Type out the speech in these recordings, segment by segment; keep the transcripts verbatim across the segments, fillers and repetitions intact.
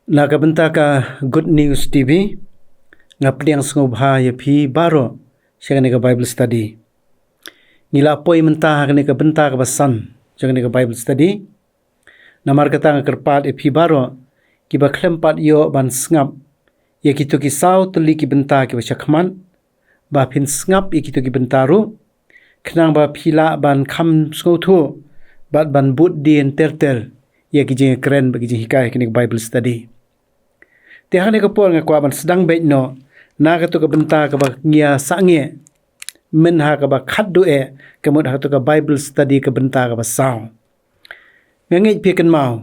Na ka bynta ka Good News T V, nga pdiang sngewbha ïa phi baroh sha kane ka Bible study. Ngi la poi mynta ha kane ka bynta kaba san jong kane ka Bible study. Namar kata nga kyrpad ïa phi baroh kiba khlem pat ïoh ban sngap ïa kito ki saw tylli ki bynta kiba shakhmat, ba phin sngap ïa kito ki bynta ruh, khnang ba phi lah ban kham sngewthuh bad ban bud dien ter ter ïa ki jingkren bad ki jinghikai ha kane ka Bible study. Te ha kane ka por nga kwah ban sdang beit noh na kato ka bynta kaba ngi ïa sangeh mynha kaba khatduh eh, ka mut ha kato ka Bible study ka bynta kaba saw. Nga ngeit phi kynmaw,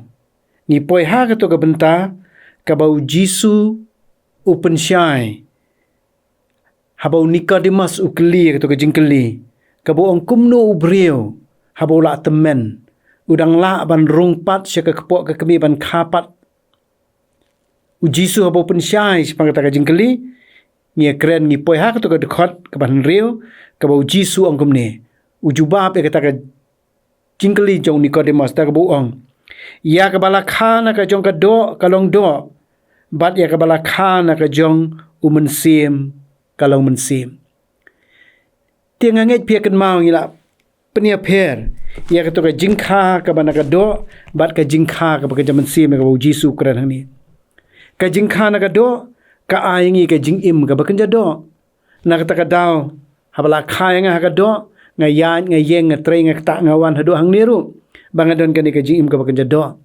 ngi poi ha kato ka bynta kaba u Jisu u pynshai haba u Nikodemus u kylli ïa kato ka jingkylli, kaba u ong, kumno u briew haba u la tymmen u dang lah ban rung pat sha ka kpoh ka kmie ban kha pat? U Jisu haba u pynshai shaphang kata ka jingkylli, ngi ïa kren, ngi poi ha kato ka dkhot kaba hynriew, kaba u Jisu u ong kumne, u jubab ïa kata ka jingkylli jong u Nikodemus da kaba u ong, ïa kaba la kha na ka jong ka doh ka long doh, bad ïa kaba la kha na ka jong u mynsiem ka long mynsiem. Te nga ngeit phi ïa kynmaw ngi la pynïapher ïa kato ka jingkha kaba na ka doh bad ka jingkha kaba kynja mynsiem ïa kaba u Jisu u kren hangne. Ka jingkha na ka doh ka ai ïa ngi ka jingim kaba kynja doh. Na kata ka daw, haba la kha ïa nga ha ka doh, nga ïaid, nga ïeng, nga trei, nga ktah, nga wan haduh hangne ruh ba nga don kane ka jingim kaba kynja doh.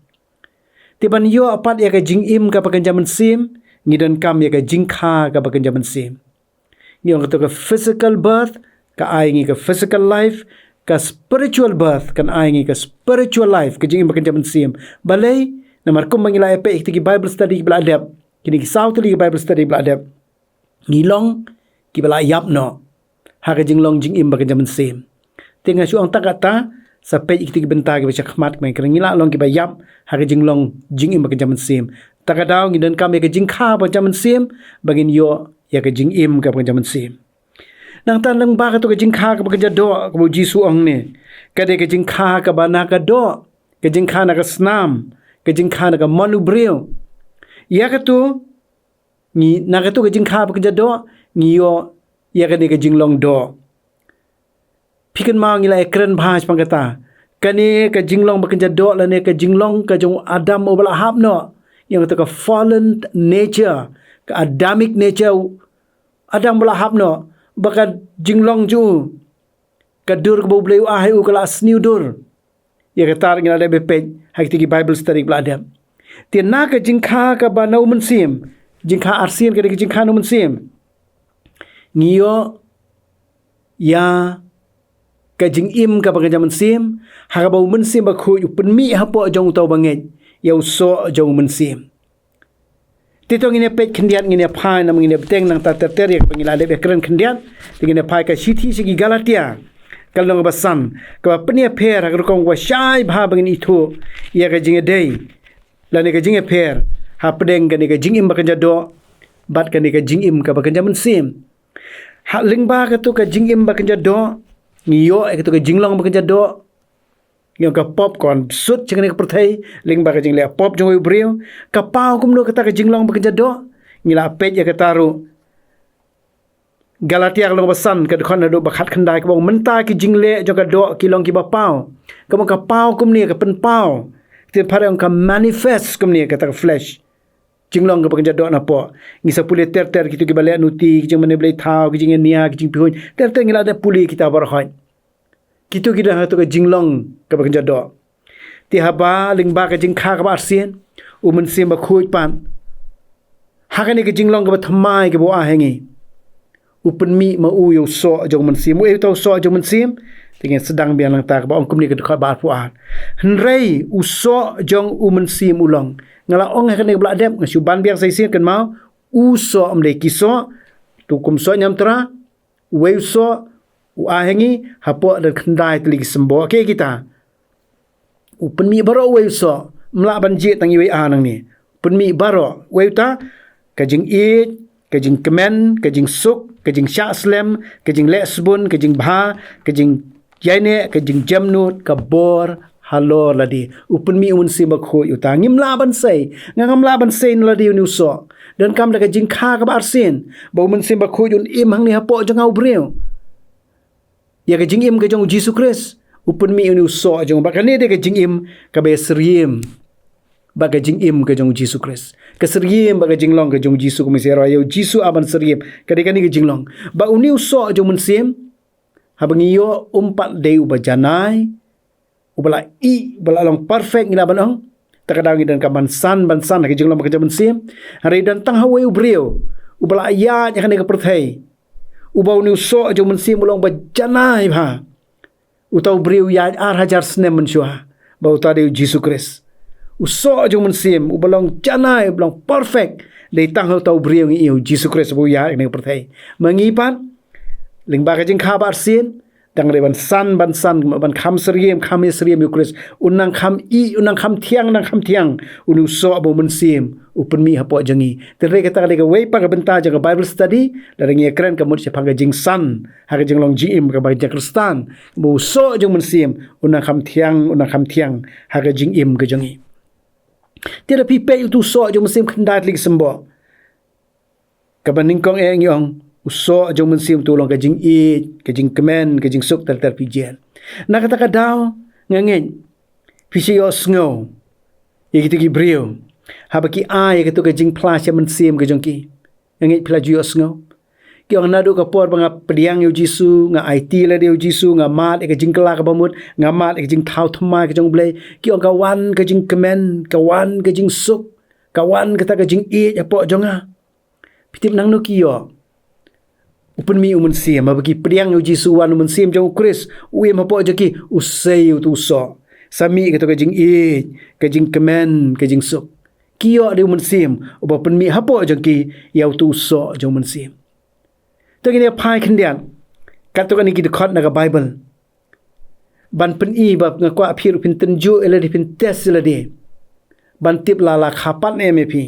Te ban ïoh pat ïa ka jingim kaba kynja mynsiem, ngi donkam ïa ka jingkha kaba kynja mynsiem. Ngi ong kato ka physical birth ka ai ngi ka physical life, ka spiritual birth kan ai ngi ka spiritual life, ka jingim ba kynja mynsiem. Balei? Namar kumba ngi la ïa peit ha kito ki Bible study kiba la dep, kine ki saw tylli ki Bible study kiba la dep, ngi long kiba la ïap noh ha ka jinglong jingim ba kynja mynsiem. Te nga shu ong tang kata, sa peit ïa kito ki bynta kiba shakhmat, kaba ngi kren, ngi la long kiba ïap ha ka jinglong jingim ba kynja mynsiem. Ta ka daw ngi donkam ïa ka jingkha ba kynja mynsiem ba ngin ïoh ïa ka jingim kaba kynja mynsiem. Nangta lyngba kato ka jingkha kaba kynja doh kaba u Jisu u ong ne, ka dei ka jingkha kaba na ka doh, ka jingkha na ka snam, ka jingkha na ka mon u briew. Ïa kato ngi, na kato ka jingkha ba kynja doh ngi ïoh ïa kane ka jinglong doh. Phi kynmaw ngi la ïa kren bha shaphang kata. Kane ka jinglong ba kynja doh lane ka jinglong ka jong u Adam uba la hap noh, ïa kato ka fallen nature, ka Adamic nature, u Adam uba la hap noh, ba ka jinglong jong u, ka dur kaba U Blei u ai ha u ka la sniew dur. Ïa kata ngi la dep peit ha kito ki Bible study ba la dep. Te na ka jingkha kaba na u mynsiem, jingkha arsien ka dei ka jingkha na u mynsiem, ngi ïoh ïa ka jingim kaba kynja mynsiem ha kaba u Mynsiem Bakhuid u pynmih hapoh jong uta uba ngeit ïa u soh jong u mynsiem. Te to ngin ïa peit khyndiat, ngin ïa phai namar ngin ïa bteng nangta ter ter ïa kaba ngi la dep ïa kren khyndiat. Te ngin ïa phai ka shithi sha ki Galatia ka lynnong ba san, kaba pynïapher ha ka rukom kaba shai bha ba ngin ithuh ïa ka jingïadei lane ka jingïapher hapdeng kane ka jingim ba kynja doh bad kane ka jingim kaba kynja mynsiem. Ha lyngba kato ka jingim ba kynja doh ngi ïoh ïa kato ka jinglong ba kynja doh. Ngi ong ka pop ka wan bsut sha kane ka pyrthei lyngba ka jingleh pop jong u briew. Ka paw kumno kata ka jinglong ba kynja doh? Ngi la peit ïa kata ruh. Galatia ka lynnong ba san ka dkhot naduh ba khatkhyndai kaba ong, mynta ki jingleh jong ka doh ki long kiba paw. Kaba ong ka paw kumne, ka pynpaw. Te phareng ka manifest kumne kata ka flesh. Jinglong kaba kynja doh napoh. Ngi sa pule ter ter kito kiba leh nuti, ki jingmane blei thaw, ki jingïania, ki jingpihuiñ. Ter ter ngi la dep pule kita baroh. Kito ki don ha kato ka jinglong kaba kynja doh. Te haba lyngba ka jingkha kaba arsien, u Mynsiem Bakhuid pat ha kane ka jinglong kaba thymmai kaba u ai ha ngi, u pynmih ma u ïa u soh jong u mynsiem. Uei uta u soh jong u mynsiem? Te ngin sdang biang nangta kaba ong kumne ka dkhot ba arphew ar. Hynrei u soh jong u mynsiem u long, nga la ong ha kane kaba la dep, nga shu ban biang sa shisien, kynmaw, u soh ym dei ki soh, to kum soh ñiamtra, uwei u soh u ai ha ngi hapoh da khyndai tylli ki symbol. Kiei kita? U pynmih baroh uwei u soh, ym lah ban jied tang iwei ar nangne. U pynmih baroh, uwei uta? Ka jingïeit, ka jingkmen, ka jingsuk, ka jingshah slem, ka jingleh sbun, ka jingbha, ka jingïaineh, ka jingjemnud, ka bor halor lade. U pynmih u Mynsiem Bakhuid ïa uta. Ngim lah ban sei. Nga ngam lah ban sei na lade une u soh. Donkam da ka jingkha kaba arsien. Ba u Mynsiem Bakhuid un im hangne hapoh jong nga u briew. Ïa ka jingim ka jong u Jisu Khrist. U pynmih une u soh jong u. Bad kane dei ka jingim kaba ïasyriem. Bad ka jingim ka jong u Jisu Khrist. Ka syriem bad ka jinglong ka jong u Jisu ka Messiah, ïa u Jisu a ban syriem. Ka dei kane ka jinglong. Bad une u soh jong u Mynsiem. Haba ngi ïoh um pat dei uba janai. Uba la ïeit, uba la long perfect ngi lah ban ong. Ta ka daw ngi donkam ban san, ban san ha ka jinglong ka jong u Mynsiem. Hynrei don tang ha uwei u briew. Uba la ïaid ha kane ka pyrthei. Uba une u soh jong u Mynsiem u long ba janai bha. Uta u briew ïaid ar hajar snem mynshuwa. Ba uta dei u Jisu Khrist. U soh jong u Mynsiem, uba long janai, uba long perfect. Dei tang ha uta u briew ngi ïohi u Jisu Khrist uba u ïaid ha kane ka pyrthei. Ma ngi pat, lyngba ka jingkha ba arsien, dang dei ban san, ban san, ban kham syriem, kham ïasyriem ïa u Khrist. Un nang kham ïeit, un nang kham thiang, nang kham thiang. Une u soh ba u Mynsiem, u pynmih hapoh jong ngi. Te hynrei kata ka dei kawei pat ka bynta jong ka Bible study, lada ngi ïakren ka mut shaphang ka jingsan, ha ka jinglong jingim kaba jong ka Khristan. Ba u soh jong u Mynsiem, un nang kham thiang, un nang kham thiang, ha ka jingim ka jong ngi. Te lada phi peit utu u soh jong u Mynsiem khyndai tylli ki symbol. Kaba nyngkong eh ngi ong, u soh jong u Mynsiem utu u long ka jingïeit, ka jingkmen, ka jingsuk ter ter phi jied. Na kata ka daw, nga ngeit, phi shu ïohsngew ïa kito ki briew. Haba ki ai ïa kito ka jingphla sha mynsiem ka jong ki. Nga ngeit phi la ju ïohsngew. Ki ong naduh ka por ba nga pdiang ïa u Jisu, nga aiti lade ïa u Jisu, nga mad ïa ka jingkylla kaba mut, nga mad ïa ka jingthaw thymmai ka jong u Blei. Ki ong ka wan ka jingkmen, ka wan ka jingsuk, ka wan kata ka jingïeit hapoh jong nga. Phi tip nangno ki ïoh? U pynmih u Mynsiem, haba ki pdiang ïa u Jisu, wan u Mynsiem jong u Khrist, u im hapoh jong ki, u sei utu u soh. Sa mih kato ka jingïeit, ka jingkmen, ka jingsuk. Ki ïoh da u Mynsiem, uba pynmih hapoh jong ki, ïa utu u soh jong u Mynsiem. To ngin ïa phai khyndiat. Katto katne ki dkhot na ka Bible. Ban pyni ba nga kwah phi ruh phin tynjuh ïa lade, phin test ïa lade. Ban tip la la kha pat ne em ïa phi.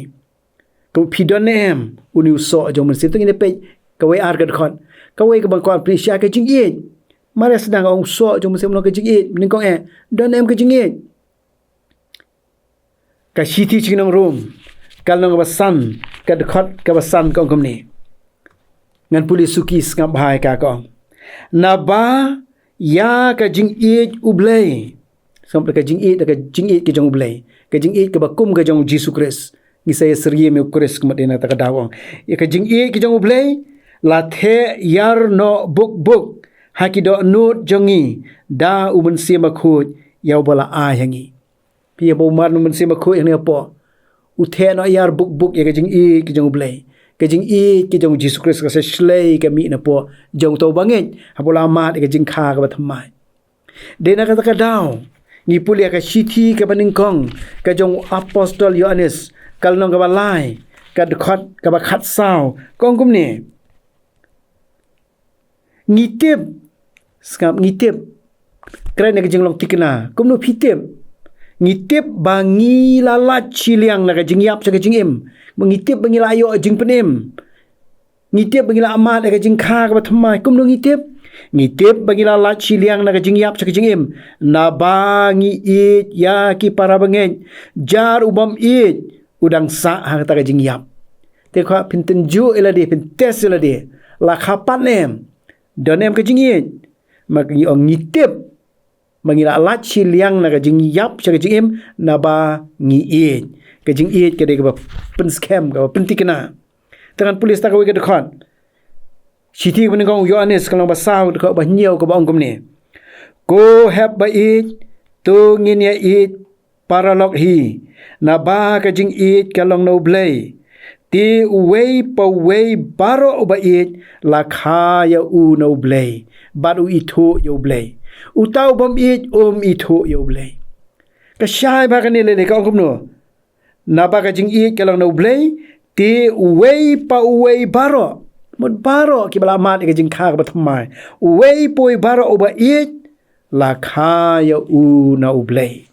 Ka phi don ne em, une u soh jong u Mynsiem. To ngin ïa peit, kawei ar ka dkhot. Kawei kaba nga kwah pyni sha ka jingïeit. Mar ïa sdang ong u soh jong u Mynsiem long ka jingïeit. Nyngkong eh, don ne em ka jingïeit. Ka shithi sha ki nong Rom. Ka lynnong kaba san, ka dkhot kaba san ka ong kumne. Ngan pule suki sngap bha ïa ka ka ong. Naba, ïa ka jingïeit u Blei. Sngap da ka jingïeit, da ka jingïeit ka jong u Blei. Ka jingïeit kaba kum ka jong u Jisu Khrist. Ngi sa ïa syriem ïa u Khrist kumba dei na kata ka daw ong. Ïa ka jingïeit ka jong u Blei. La theh ïar noh buk buk. Ha ki dohnud jong ngi. Da u Mynsiem Bakhuid. Ïa uba la ai ha ngi. Phi ïa ba u mad u Mynsiem Bakhuid hangne hapoh. U theh noh ïar buk buk ïa ka jingïeit ka jong u Blei. Ka jingïeit ka jong u Jisu Khrist ka sa shlei ka mih napoh. Jong uto uba ngeit. Haba u la mad ïa ka jingkha kaba thymmai. Dei na kata ka daw. Ngi pule ïa ka shithi kaba nyngkong. Ka jong u apostol Ïoannis. Ka lynnong kaba lai. Ka dkhot kaba khatsaw. Ka ong kumne. Ngi tip. Sngap ngi tip. Kren ïa ka jinglong thikna. Kumno phi tip. Ngi tip ba ngi la lait shiliang na ka jingïap sha ka jingim. Ba ngi tip ba ngi la ïoh jingpynim. Ngi tip ba ngi la mad ïa ka jingkha kaba thymmai. Kumno ngi tip. Ngi tip ba ngi la lait shiliang na ka jingïap sha ka jingim. Naba ngi ïeit ïa ki para bangeit. Jar u bym ïeit. U dang sah ha kata ka jingïap. Te kwah phin tynjuh ïa lade, phin test ïa lade. La kha pat ne em. Don ne em ka jingïeit. Ma ngi ong ngi tip. Ma ngi la lait shiliang na ka jingïap sha ka jingim naba ngi ïeit. Ka jingïeit ka dei kaba pynskhem, kaba pynthikna. Te ngan pule sa kawei ka dkhot. Shithi kaba nyngkong u Ïoannis ka lynnong ba saw dkhot ba hynñiew kaba ong kumne. Ko hep ba ïeit, to ngin ïa ïeit paralok hi. Naba ka jingïeit ka long na u Blei. Te uwei pa uwei baroh uba ïeit la kha ïa u na u Blei. Bad u ithuh ïa u Blei. Uta u bym ïeit um ithuh ïa u Blei. Ka shai bha kane lei lei ka ong kumno. Naba ka jingïeit ka long na u Blei, te uwei pa uwei baroh. Mut baroh kiba la mad ïa ka jingkha kaba thymmai. Uwei pa uwei baroh uba ïeit, la kha ïa u na u Blei.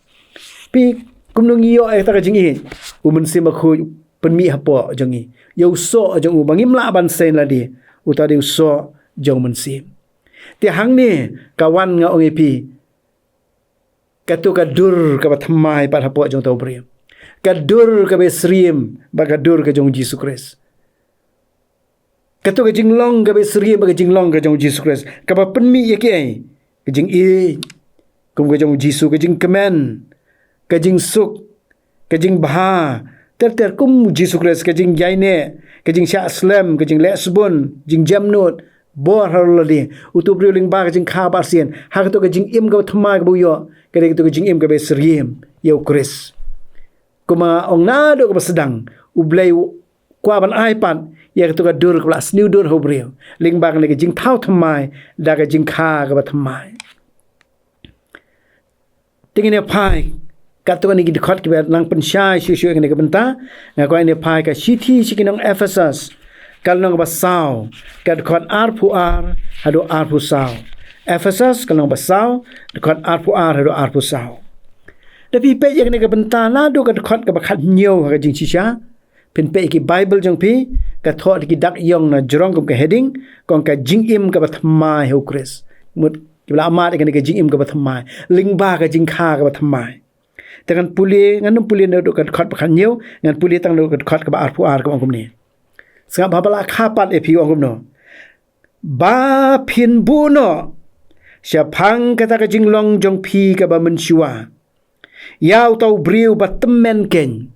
Phi kumno ngi ïoh ïa kata ka jingïeit. U Mynsiem Bakhuid pynmih hapoh jong ngi. Ïa u soh jong u ba ngim lah ban seiñ lade. Uta dei u soh jong u Mynsiem. Te hangne ka wan nga ong ïa phi. Kato ka dur kaba thymmai pat hapoh jong uta u briew. Ka dur kaba syriem bad ka dur ka jong u Jisu Khrist. Kato ka jinglong kaba syriem bad ka jinglong ka jong u Jisu Khrist, kaba pynmih ïa kiei? Ka jingïeit, kum ka jong u Jisu, ka jingkmen, ka jingsuk, ka jingbha, ter ter kum u Jisu Khrist, ka jingïaineh, ka jingshah slem, ka jingleh sbun, jingjemnud, bor halor lade. Uta u briew lyngba ka jingkha ba arsien, ha kato ka jingim kaba thymmai kaba u ïoh, ka dei kato ka jingim kaba syriem ïa u Khrist. Kumba nga ong naduh kaba sdang, U Blei u kwah ban ai pat ïa kato ka dur kaba la sniew dur ha u briew, lyngba kane ka jingthaw thymmai da ka jingkha kaba thymmai. Te ngin ïa phai katto katne ki dkhot kiba nang pynshai shuh shuh ïa kane ka bynta. Nga kwah ngin ïa phai ka shithi sha ki nong Ephesus, ka lynnong ba saw, ka dkhot arphew ar haduh arphew saw. Ephesus, ka lynnong ba saw, dkhot arphew ar haduh arphew saw. Da phi peit ïa kane ka bynta naduh ka dkhot kaba khathynñiew ha ka jingshisha, phin peit ïa ki Bible jong phi, ka thoh da ki dak ïong na jrong kum ka heading, ka ong ka jingim kaba thymmai ha u Khrist. Mut kiba la mad ïa kane ka jingim kaba thymmai lyngba ka jingkha kaba thymmai. Te ngan pule, ngan ym pule naduh ka dkhot ba khathynñiew, ngan pule tang naduh ka dkhot kaba arphew ar, kaba ong kumne. Sngap haba la kha pat ïa phi, ong kumno: Ba phin buh noh shaphang kata ka jinglong jong phi kaba mynshuwa ïa uta u briew ba tymmen keiñ.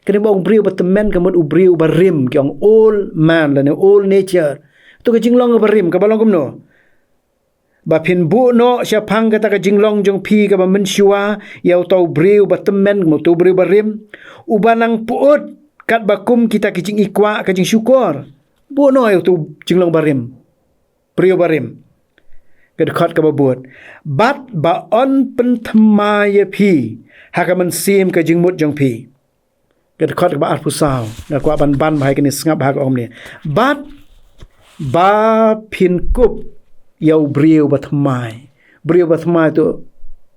Kane ba ong briew ba tymmen ka mut u briew ba rim, ki ong old man lane old nature. To ka jinglong ba rim, kaba long kumno? Ba phin buh noh shaphang kata ka jinglong jong phi kaba mynshuwa ïa uta u briew ba tymmen, ka mut uta u briew ba rim, uba nang pyut katba kum kita ki jingikwah ka jingshukor. Buh noh ïa uta u jinglong ba rim, briew ba rim. Ka dkhot kaba bud: Bad ba yn pynthymmai ïa phi ha ka mynsiem ka jingmut jong phi. Ka dkhot kaba arphew saw, nga kwah ban ban bha ïa kane, sngap bha ka ong kumne: Bad ba phin kup ïa u briew ba thymmai. Briew ba thymmai, to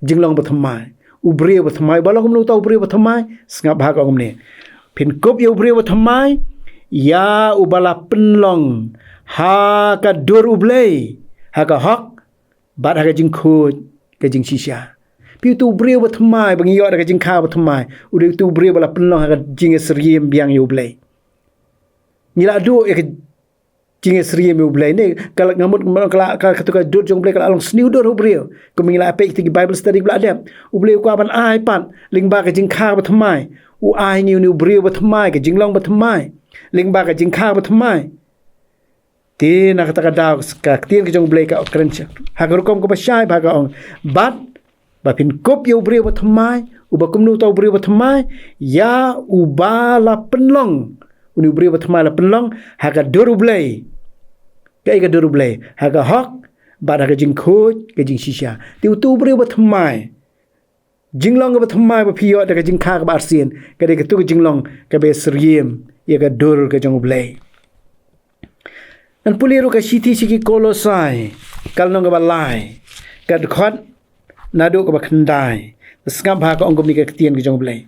jinglong ba thymmai. U briew ba thymmai, ba long kumno uta u briew ba thymmai? Sngap bha ka ong kumne: Phin kup ïa u briew ba thymmai, ïa uba la pynlong ha ka dur U Blei, ha ka hok bad ha ka jingkhuid ka jingshisha. Phi, uta u briew ba thymmai ba ngi ïoh da ka jingkha ba thymmai, u dei uta u briew ba la pynlong ha ka jingsyriem biang ïa U Blei. Ngi la duh ïa ka jingsyriem ïa U Blei ne, ka la, nga mut, ka la, ka, kato ka dur jong U Blei ka la long sniew dur ha u briew. Kumba ngi la peit kita ki Bible study ba la dep, U Blei u kwah ban ai pat lyngba ka jingkha ba thymmai. U ai ngi une u briew ba thymmai, ka jinglong ba thymmai, lyngba ka jingkha ba thymmai. Te na kata ka daw ka ktien ka jong U Blei ka kren sha, ha ka rukom kaba shai bha, ka ong: Bad ba phin kup ïa u briew ba thymmai, uba kumno uta u briew ba thymmai? Ïa uba la pynlong, une u briew ba thymmai la pynlong ha ka dur U Blei. Kaei ka dur U Blei? Ha ka hok bad ha ka jingkhuid ka jingshisha. Te uta u briew ba thymmai, jinglong kaba thymmai ba phi ïoh da ka jingkha kaba arsien, ka dei kato ka jinglong kaba syriem ïa ka dur ka jong U Blei. Ngan pule ruh ka shithi sha ki Kolosai, ka lynnong kaba lai, ka dkhot naduh kaba khyndai. Sngap bha ka ong kumne ka ktien ka jong U Blei.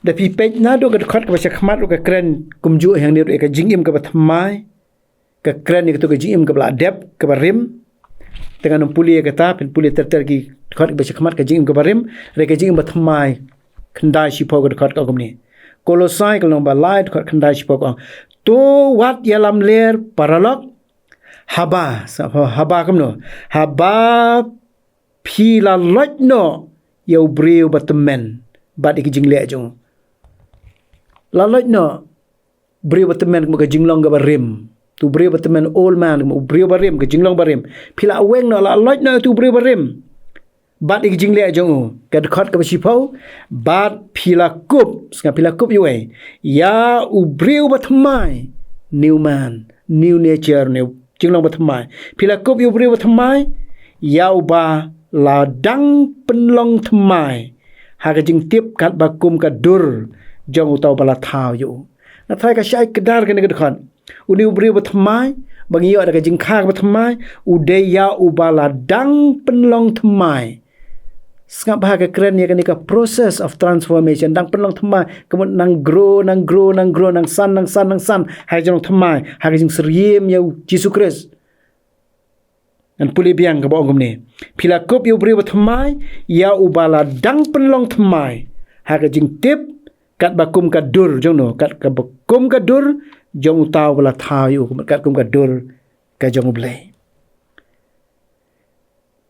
Da phi peit naduh ka dkhot kaba sha khmat ruh ka kren kumjuh hangne ruh ïa ka jingim kaba thymmai, ka kren ïa kato ka jingim kaba la dep, kaba rim. Te ngan ym pule ïa kata, phin pule ter ter ki dkhot kiba sha khmat, ka jingim kaba rim, re ka jingim ba thymmai. Khyndai shiphew ka dkhot ka ong kumne. Kolosai ka lynnong ba lai, dkhot khyndai shiphew ka ong: To wat ïalamler paralok, haba, sa-, haba kumno? Haba phi la loit noh ïa u briew ba tymmen bad ïa ki jingleh jong u. La loit noh briew ba tymmen, ka mut ka jinglong kaba rim. Uta u briew ba tymmen, old man, ka mut u briew ba rim, ka jinglong ba rim. Phi la weng noh, la loit noh ïa uta u briew ba rim bad ïa ki jingleh jong u. Ka dkhot kaba shiphew: Bad phi la kup, sngap, phi la kup ïa uei? Ïa u briew ba thymmai, new man, new nature, ne jinglong ba thymmai. Phi la kup ïa u briew ba thymmai, ïa uba la dang pynlong thymmai ha ka jingtip katba kum ka dur jong uta uba la thaw ïa u. Nga tharai ka shai kdar kane ka dkhot. Une u briew ba thymmai ba ngi ïoh da ka jingkha kaba thymmai, u dei ïa uba la dang pynlong thymmai. Sngap bha ka kren ïa kane ka process of transformation, dang pynlong thymmai, ka mut nang grow, nang grow, nang grow, nang san, nang san, nang san ha ka jinglong thymmai, ha ka jingsyriem ïa u Jisu Khrist. Ngan pule biang kaba ong kumne. Phi la kup ïa u briew ba thymmai, ïa uba la dang pynlong thymmai ha ka jingtip, katba kum ka dur jong no, kat kaba kum ka dur jong uta uba la thaw ïa u, kat kum ka dur ka jong U Blei.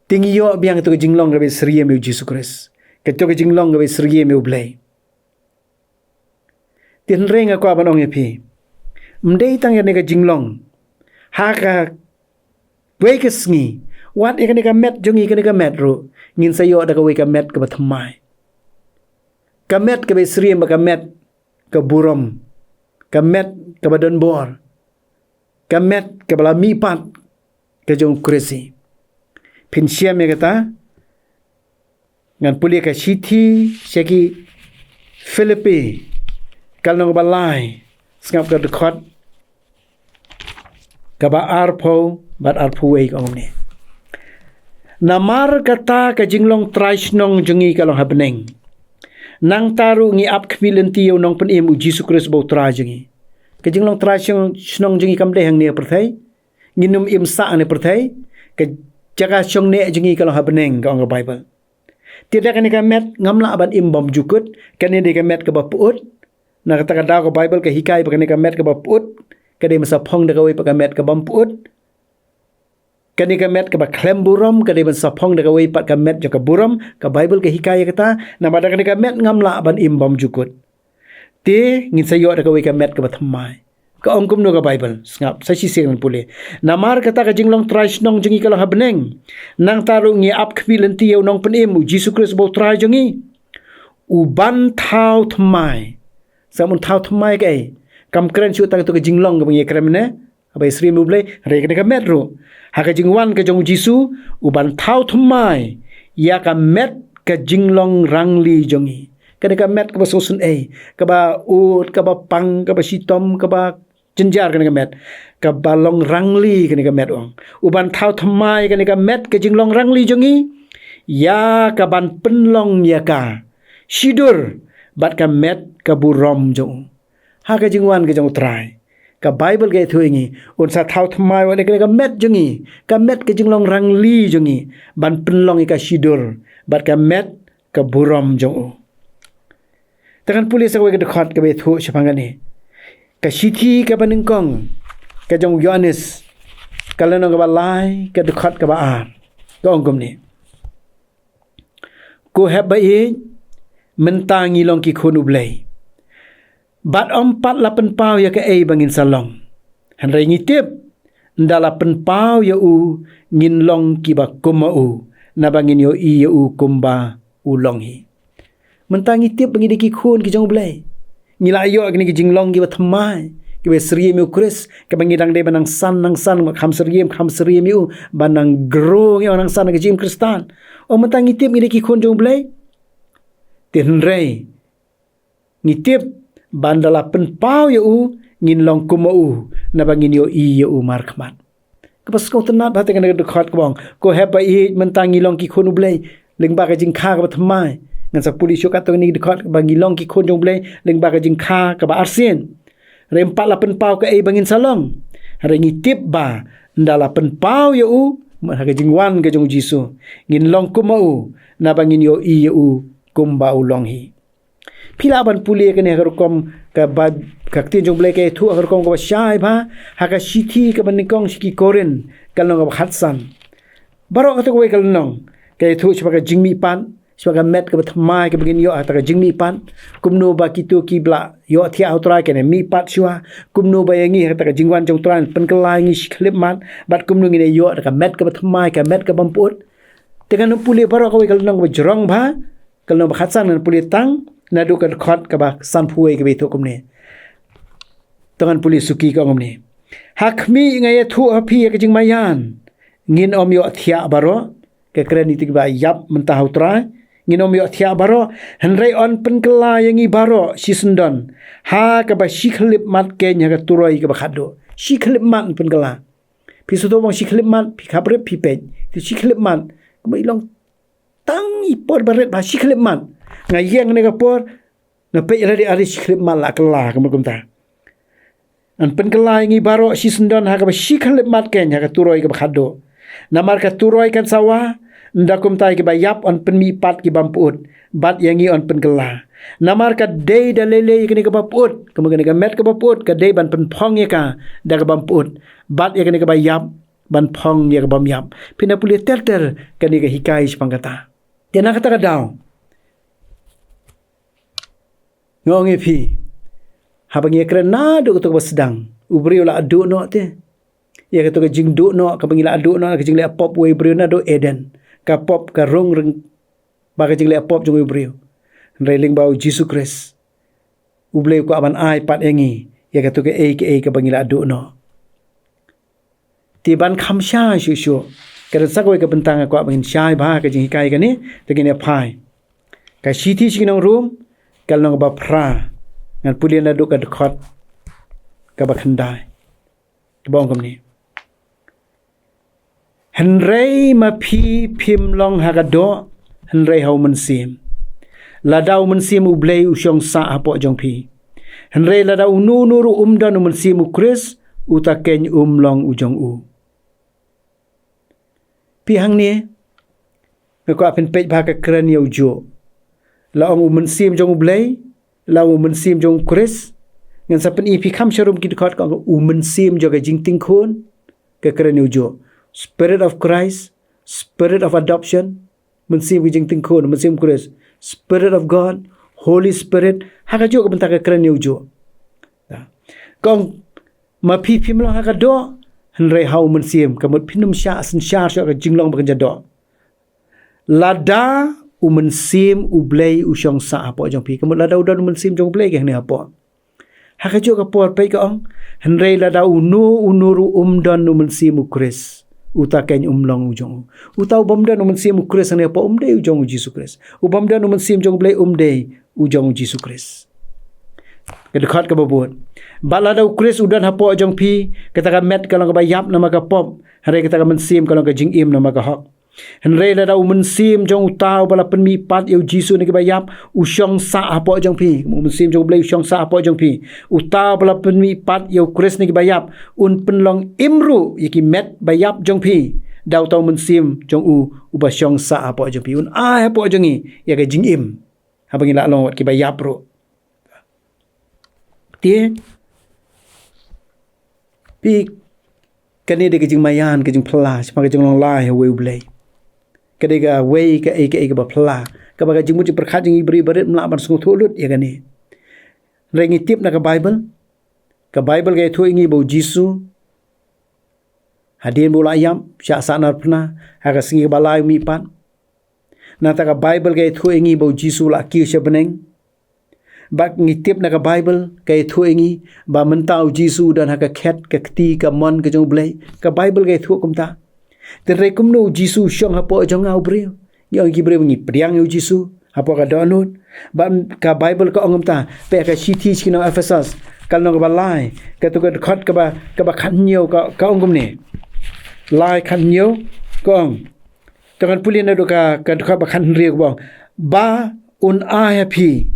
Te ngi ïoh biang kato ka jinglong kaba syriem ïa U Jisu Khrist, kato ka jinglong kaba syriem ïa U Blei. Te hynrei nga kwah ban ong ïa phi, ym dei tang ïa kane ka jinglong, ha kawei ka sngi, wat ïa kane ka met jong ngi, kane ka met ruh, ngin sa ïoh da kawei ka met kaba thymmai. Ka met kaba syriem bad ka met ka burom, ka met kaba donbor, ka met kaba la mihpat ka jong U Khrist. Phin shem ïa kata, ngan pule ka shithi sha ki Philippi, ka lynnong ba lai, sngap ka dkhot kaba arphew bad arphew wei, ka ong kumne. Namar kata ka jinglong trai shnong jong ngi ka long ha bneng. Nangta ruh ngi ap khmih lynti ïa u Nongpynim, U Jisu Khrist uba U Trai jong ngi. Ka jinglong trai shnong, shnong jong ngi kam dei hangne ha pyrthei. Ngin ym im sah hangne ha pyrthei. Ka jaka shong neh jong ngi ka long ha bneng, ka ong ka Baibl. Te da kane ka met ngam lah ban im bymjukut, kane dei ka met kaba pyut. Na kata ka daw ka Baibl ka hikai ba kane ka met kaba pyut ka dei ban sa phong da kawei pat ka met ka bym pyut. Kane ka met kaba khlem burom ka dei ban sa phong da kawei pat ka met jong ka burom. Ka Baibl ka hikai ïa kata, namar da kane ka met ngam lah ban im bymjukut. Te ngin sa ïoh da kawei ka met kaba thymmai. Ka ong kumno ka Baibl? Sngap, sa shisien ngan pule. Namar kata ka jinglong trai shnong jong ngi ka long ha bneng. Nangta ruh ngi ap khmih lynti ïa u Nongpynim, U Jisu Khrist uba U Trai jong ngi, uban thaw thymmai. Sa un thaw thymmai kaei? Kam kren shuh tang ïa kato ka jinglong kaba ngi kren mynne, kaba syriem ïa U Blei, hynrei kane ka met ruh, ha ka jingwan ka jong U Jisu, uban thaw thymmai ïa ka met ka jinglong rangli jong ngi. Kane ka met kaba sngewsynei, kaba ud, kaba pang, kaba shitom, kaba jynjar, kane ka met kaba long rangli, kane ka met, ong. Uban thaw thymmai kane ka met ka jinglong rangli jong ngi, ïa kaban pynlong ïa ka shidur bad ka met ka burom jong u. Ha ka jingwan ka jong U Trai, ka Baibl ka ïathuh ïa ngi, un sa thaw thymmai wat ïa kane ka met jong ngi, ka met ka jinglong rangli jong ngi, ban pynlong ïa ka shidur bad ka met ka burom jong u. Te ngan pule sa kawei ka dkhot kaba ïathuh shaphang kane. Ka shithi kaba nyngkong ka jong u Ïoannis, ka lynnong kaba lai, ka dkhot kaba ar, ka ong kumne. Ko hep ba ïeit, mynta ngi long ki khun U Blei, bad ym pat la pynpaw ïa kaei ba ngin sa long. Hynrei ngi tip, ynda la pynpaw ïa u, ngin long kiba kum ma u, naba ngin ïohi ïa u kumba u long hi. Mynta ngi tip ba ngi dei ki khun ki jong U Blei. Ngi la ïoh kine ki jinglong kiba thymmai, kiba syriem ïa U Khrist, kaba ngi dang dei ban nang san, nang san, kham syriem, kham syriem ïa u, ban nang grow, ngi ong, nang san ha ka jingim Khristan. O, mynta ngi tip ngi dei ki khun jong U Blei. Te hynrei ngi tip ba ynda la pynpaw ïa u, ngin long kum ma u, naba ngin ïohi ïa u markhmat. Kaba sngewtynnat bha te kane ka dkhot kaba ong, ko hep ba ïeit, mynta ngi long ki khun U Blei, lyngba ka jingkha kaba thymmai. Ngan sa pule shuh katto katne ki dkhot ba ngi long ki khun jong U Blei lyngba ka jingkha kaba arsien. Hynrei ym pat la pynpaw kaei ba ngin sa long. Hynrei ngi tip ba ynda la pynpaw ïa u, ha ka jingwan ka jong U Jisu, ngin long kum ma u, naba ngin ïohi ïa u kumba u long hi. Phi lah ban pule kane ha ka rukom kaba, ka ktien jong U Blei ka ïathuh ha ka rukom kaba shai bha ha ka shithi kaba nyngkong sha ki Korinth, ka lynnong kaba khatsan. Baroh kato kawei ka lynnong ka ïathuh shaphang ka jingmihpat, shaphang ka met kaba thymmai kaba ngin ïoh ha kata ka jingmihpat. Kumno ba kito kiba la ïoh thiah ha U Trai kin ïa mihpat shuwa. Kumno ba ïa ngi ha kata ka jingwan jong U Trai yn pynkylla ïa ngi shi khyllipmat, bad kumno ngin ïoh da ka met kaba thymmai, ka met ka bym pyut. Te ngan pule baroh kawei ka lynnong kaba jrong bha, ka lynnong ba khatsan, ngan pule tang naduh ka dkhot kaba sanphew wei kaba ïathuh kumne. To ngan pule suki, ka ong kumne. Ha khmih nga ïathuh ha phi ïa ka jingmaïan, ngin ym ïoh thiah baroh, ka kren ïa kito kiba ïap mynta ha U Trai, ngin ym ïoh thiah baroh, hynrei yn pynkylla ïa ngi baroh shisyndon ha kaba shi khyllipmat keiñ ha ka turoi kaba khatduh. Shi khyllipmat yn pynkylla. Phi sngewthuh ba ong shi khyllipmat, phi khapbrip phi peit. Te shi khyllipmat, kumba i long tang i por ba rit bha, shi khyllipmat. Nga ïeng kane ka por, nga peit ïalade, are shi khyllipmat la kylla, kumba kumta. Yn pynkylla ïa ngi baroh shisyndon ha kaba shi khyllipmat keiñ ha ka turoi kaba khatduh. Namar ka turoi kan sawa, ynda kumta ïa kiba ïap yn pynmihpat ki bym pyut, bad ïa ngi yn pynkylla. Namar ka dei da lei lei ïa kane kaba pyut, kumba kane ka met kaba pyut, ka dei ban pynphong ïa ka da ka bym pyut, bad ïa kane kaba ïap, ban phong ïa ka bym ïap. Phin da pule ter ter kane ka hikai shaphang kata. Te na kata ka daw, nga ong ïa phi, haba ngi ïakren naduh kato kaba sdang, u briew u la duh noh te. Ïa kato ka jingduh noh, kaba ngi la duh noh, ka jingleh pop uwei u briew naduh Eden. Ka pop ka rung ryngkat bad ka jingleh pop jong uwei u briew. Hynrei lyngba u Jisu Khrist, U Blei u kwah ban ai pat ïa ngi ïa kato kaei kaei kaba ngi la duh noh. Te ban kham shai shuh shuh, ka don sa kawei ka bynta nga kwah ba ngin shai bha ha ka jinghikai kane, te ngin ïa phai. Ka shithi sha ki nong Rom, ka lynnong kaba phra, ngan pule naduh ka dkhot kaba khyndai. Kaba ong kumne. Hynrei ma phi phim long ha ka doh, hynrei ha u Mynsiem. Lada u Mynsiem U Blei u shong sah hapoh jong phi. Hynrei lada uno uno ruh um don u Mynsiem u Khrist, uta keiñ um long u jong u. Phi hangne, nga kwah phin peit bha ka kren ïa u juh. La ong u Mynsiem jong U Blei, la ong u Mynsiem jong u Khrist. Ngan sa pyni phi kham sharum ki dkhot, ka ong u Mynsiem jong ka jingting khun, ka kren ïa u juh. Spirit of Christ, Spirit of Adoption, Mynsiem ka jingting khun, Mynsiem u Khrist. Spirit of God, Holy Spirit, ha kajuh ka bynta ka kren ïa u juh. Ka ong, ma phi phim long ha ka doh, hynrei ha u Mynsiem, ka mut phin ym shah synshar shuh ka jinglong ba kynja doh. Lada u Mynsiem U Blei u shong sah hapoh jong phi, ka mut lada u don u Mynsiem jong U Blei ka hangne hapoh. Ha kajuh ka por peit ka ong, hynrei lada uno uno ruh um don u Mynsiem u Khrist, uta keiñ um long u jong u. Uta u bym don u Mynsiem u Khrist hangne hapoh um dei u jong u Jisu Khrist. U bym don u Mynsiem jong U Blei um dei u jong u Jisu Khrist. Ka dkhot kaba bud. Bad lada u Khrist u don hapoh jong phi, kata ka met ka long kaba ïap namar ka pop, hynrei kata ka mynsiem ka long ka jingim namar ka hok. Hynrei lada u Mynsiem jong uta uba la pynmihpat ïa u Jisu na kiba ïap, u shong sah hapoh jong phi. U Mynsiem jong U Blei u shong sah hapoh jong phi. Uta uba la pynmihpat ïa u Khrist na kiba ïap, un pynlong im ruh ïa ki met ba ïap jong phi. Da uta u Mynsiem jong u uba shong sah hapoh jong phi. Un ai hapoh jong ngi ïa ka jingim. Haba ngi la long wat kiba ïap ruh. Te, phi, kane dei ka jingmaïan, ka jingphylla, shaphang ka jinglong lai ha uwei U Blei. Ka dei kawei kaei kaei kaba phylla. Kaba ka jingmut jingpyrkhat jong ngi briew barit ym lah ban sngewthuh lut ïa kane. Hynrei ngi tip na ka Baibl. Ka Baibl ka ïathuh ïa ngi ba u Jisu, hadien ba u la ïap, shah sahnarphna, ha ka sngi kaba lai u mihpat. Nangta ka Baibl ka ïathuh ïa ngi ba u Jisu u la kiew sha bneng. Bad ngi tip na ka Baibl ka ïathuh ïa ngi ba mynta u Jisu u don ha ka khet, ka kti, ka mon ka jong U Blei. Ka Baibl ka ïathuh kumta. Te hynrei kumno u Jisu u shong hapoh jong nga u briew? Ngi ong ki briew ngi pdiang ïa u Jisu hapoh ka dohnud. Bad ka Baibl ka ong kumta, peit ka shithi sha ki nong Ephesos, ka lynnong kaba lai, kato ka dkhot kaba, kaba khathynñiew ka, ka ong kumne. Lai khathynñiew, ka ong. To ngan pule naduh ka, ka dkhot ba khathynriew kaba ong. Ba un ai ha phi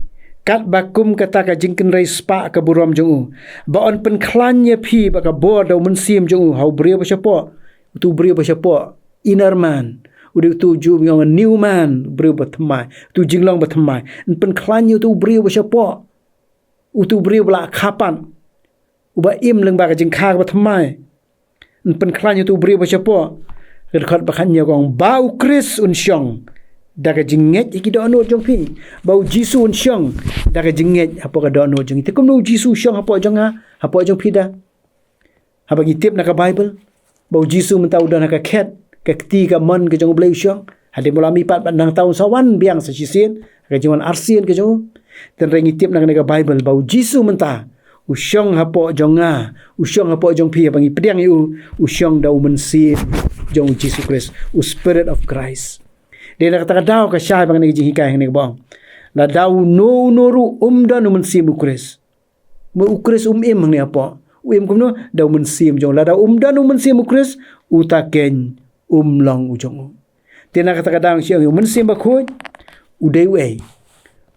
katba kum kata ka jingkynrei spah ka burom jong u. Ba un pynkhlaiñ ïa phi bad ka bor da u Mynsiem jong u ha u briew ba shapoh. Utu u briew ba shapoh. Inner man. U dei utu u Jiw ngi ong a new man. Briew ba thymmai. Utu u jinglong ba thymmai. Un pynkhlaiñ ïa utu u briew ba shapoh. Utu u briew ba la kha pat. Uba im lyngba ka jingkha kaba thymmai. Un pynkhlaiñ ïa utu u briew ba shapoh. Ka dkhot ba khathynñiew ka ong ba u Khrist un shong da ka jingngeit ha ki dohnud jong phi. Ba u Jisu un shong da ka jingngeit hapoh ka dohnud jong ngi. Te kumno u Jisu u shong hapoh jong nga, hapoh jong phi da? Haba ngi tip na ka Baibl ba u Jisu mynta u don ha ka khet, ka kti, ka mon ka jong U Blei u shong. Hadien ba u la mihpat bad nangta un sa wan biang sa shisien ha ka jingwan arsien ka jong u. Te hynrei ngi tip na kane ka Baibl ba u Jisu mynta u shong hapoh jong nga, u shong hapoh jong phi, haba ngi pdiang ïa u, u shong da u Mynsiem jong u Jisu Khrist, u Spirit of Christ. Dei na kata ka daw ka shai ba kane ka jinghikai hangne kaba ong, lada uno uno ruh um don u Mynsiem u Khrist. Mo u Khrist um im hangne hapoh. U im kumno? Da u Mynsiem jong u. Lada um don u Mynsiem u Khrist, uta keiñ um long u jong u. Te na kata ka daw ngi shu ong u Mynsiem Bakhuid u dei uei?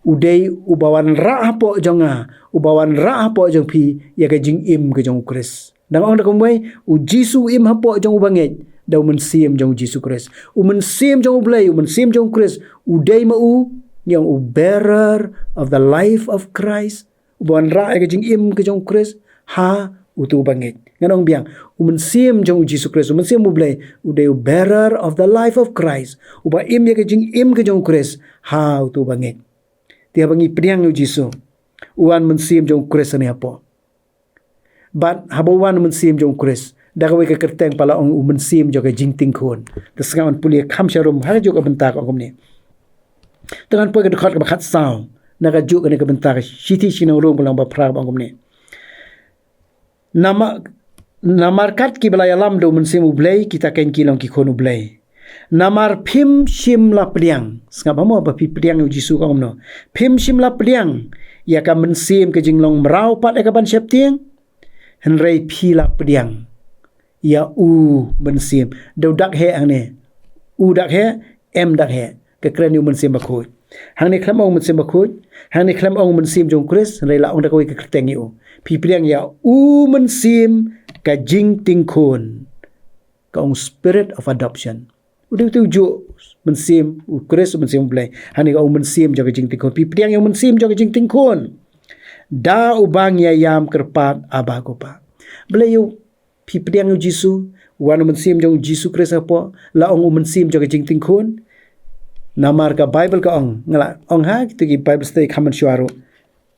U dei uba wanrah hapoh jong nga, uba wanrah hapoh jong phi ïa ka jingim ka jong u Khrist. Dang ong da kumwei, u Jisu u im hapoh jong u bangeit. da u Mynsiem jong u Jisu Khrist. U Mynsiem jong u Blei, u Mynsiem jong u Khrist, u dei ma u, ngi ong u bearer of the life of Christ. Uba wanrah ïa ka jingim ka jong u Khrist ha utu uba ngeit. Ngan ong biang, u Mynsiem jong u Jisu Khrist, u Mynsiem u Blei, u dei u bearer of the life of Christ. Uba im ïa ka jingim ka jong u Khrist ha utu uba ngeit. Te haba ngi pdiang ïa u Jisu, u wan Mynsiem jong u Khrist hangne hapoh. Bad haba u wan u Mynsiem jong u Khrist, da kawei ka kyrteng pat la ong u Mynsiem jong ka jingtingkhun. Te sngap, ngan pule kham sharum ha kajuh ka bynta, ka ong kumne. Te ngan poi ka dkhot kaba khatsaw na kajuh kane ka bynta, ka Shithi sha ki nong Rom ka lynnong ba phra, ka ong kumne. Namar, namar kat kiba la ïalam da u Mynsiem u Blei, kita ken ki long ki khun u Blei. Namar phim shym la pdiang, sngap ha mo, ba phi pdiang ïa u Jisu, ka ong kumno. Phim shym la pdiang ïa ka mynsiem ka jinglong mraw pat ïa kaban sheptieng, hynrei phi la pdiang ïa u Mynsiem. Da u dak heh hangne. U dak heh, em dak heh. Ka kren ïa u Mynsiem Bakhuid. Hangne khlem ong Mynsiem Bakhuid, hangne khlem ong Mynsiem jong u Khrist, hynrei la ong da kawei ka kyrteng ïa u. Phi pdiang ïa u Mynsiem ka jingtingkhun. Ka ong Spirit of Adoption. U dei utu ujuh Mynsiem u Khrist, u Mynsiem u Blei. Hangne ka ong u Mynsiem jong ka jingtingkhun. Phi pdiang ïa u Mynsiem jong ka jingtingkhun. Da uba ngi ïam kyrpad, Abba, ko Pa. Balei ïa u phi pdiang ïa u Jisu, u wan u Mynsiem jong u Jisu Khrist hapoh, la ong u Mynsiem jong ka jingtingkhun. Namar ka Baibl ka ong, nga la ong ha kito ki Bible study kham mynshuwa ruh.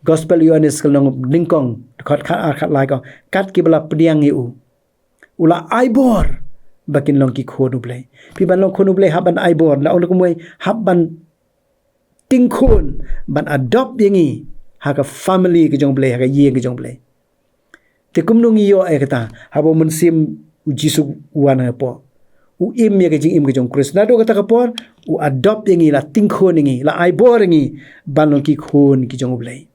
Gospel u Ïoannis ka lynnong nyngkong, dkhot khatar khatlai ka ong, kat kiba la pdiang ïa u, u la ai bor ba kin long ki khun u Blei. Phi ban long khun u Blei hap ban ai bor, la ong da kumwei, hap ban tingkhun, ban adopt ïa ngi ha ka family ka jong u Blei, ha ka ïing ka jong u Blei. Te kumno ngi ïoh ïa kata, haba u Mynsiem u Jisu u wan hapoh. U im ïa ka jingim ka jong u Khrist. Naduh kata ka por, u adopt ïa ngi, la tingkhun ïa ngi, la ai bor ïa ngi ban long ki khun ki jong u Blei.